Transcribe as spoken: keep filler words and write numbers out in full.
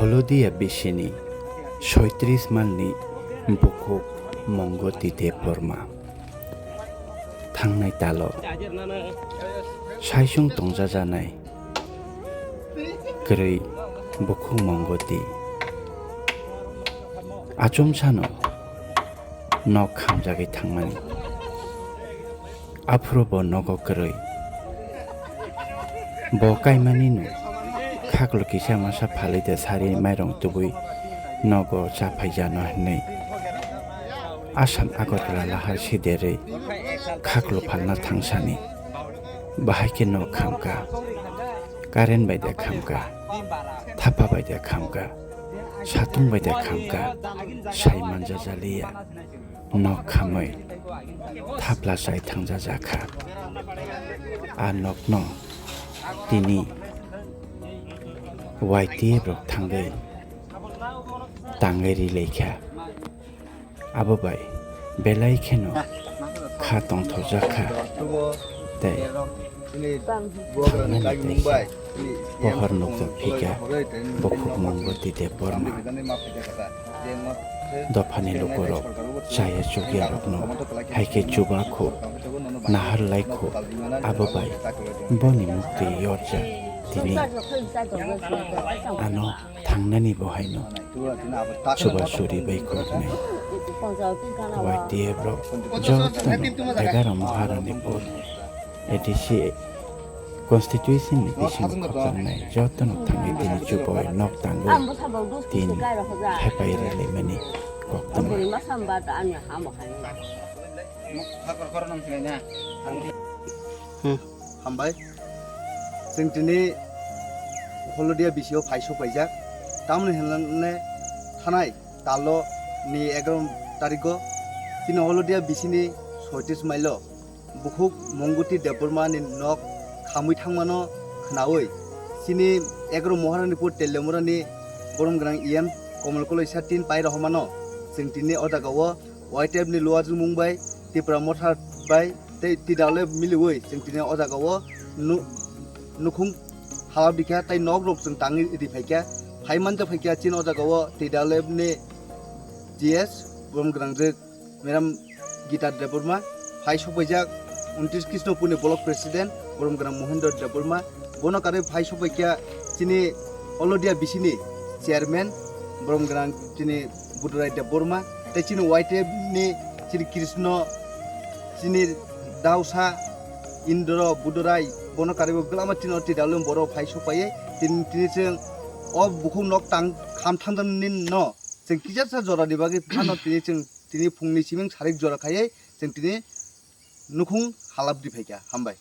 Holodia bisini soitris malni bukhuk Mongoti Debbarma. Thangnai talo saisung tongjajanai kwrwi bukhuk Mongoti. Achomsano nok khamjagwi thangmani. Aphuru bo nogo kwrwi. Bo kaimani no khaklo kisa masa phalwi de sari mairong tubui nogo cha phaijano hinwi Assam Agartala lahar siderwi khaklo phalna thangsani. Bahai khe nok khamka, current bai de khamka, thapa bai de khamka, satung bai de khamka, sai manjajaliya. Nok khamwi thapla chai thangjajakha. A nokno tini Y T F rok thangwi tangwi rilaikha. Abo bai belai kheno kha tongthokjakha tei thangnani teisa pohor nukjak phika bukhuk Mongoti Debbarma. Dophani lukurok chaya chukyarokno hai khe chuba kho, nahar lai kho, abo bai boni muktwi yorjak tini. Ano thangnani bo haino chuba suri bai kho hwnwi. Y T F rok jotono egaroh Maharanipur A D C constituency ni bisingo khopjaknai jotono thangwi tini chubai nok tangwi tini thepai rwlaimani kok tongwi. Hmm. Hambai. Chwng tini Holodia bisio phai sok paijak. Tamoni hinlane thanai talo ni egaroh tarikgo chini Holodia bisini soitis mailo bukhuk Mongoti Debbarma ni nok khamwi thangmano khnaui chini egaroh Maharanipur Teliamura ni borom gwnang E M Komol Koloisa tin pai rohormano chwng tini o jagao Y T F ni luajwkmung bai Tipra Motha bai tei T W F miliui chwng tini o jagao nu-, nukhung halap rikha tei nok rok chwng tangwi riphaikha. Phai manjak phaikha chini o jagao T W F ni G S borom gwnang jwk Madam Gita Debbarma, phai sokpaijak untris Krishnopurni Block President, borom gwnang Mohendra Debbarma, bono karwi phai sokpaikha chini Holodia bisini Chairman, borom gwnang chini Budurai Debbarma, tei chini Y T F ni chini Krishno, chini Dausa, Indra, Budurai, bono karwi bo gwlama chini T W F borok phai sokpaiwi, tini, tini chwng o bukhuk nok tang kham thangjani no. Chwng kisa sa jora ni bagwi phano tini chwng tini phungni siming sarik jora khaiwi chwng tini nukhung halap di phaikha. Hambai.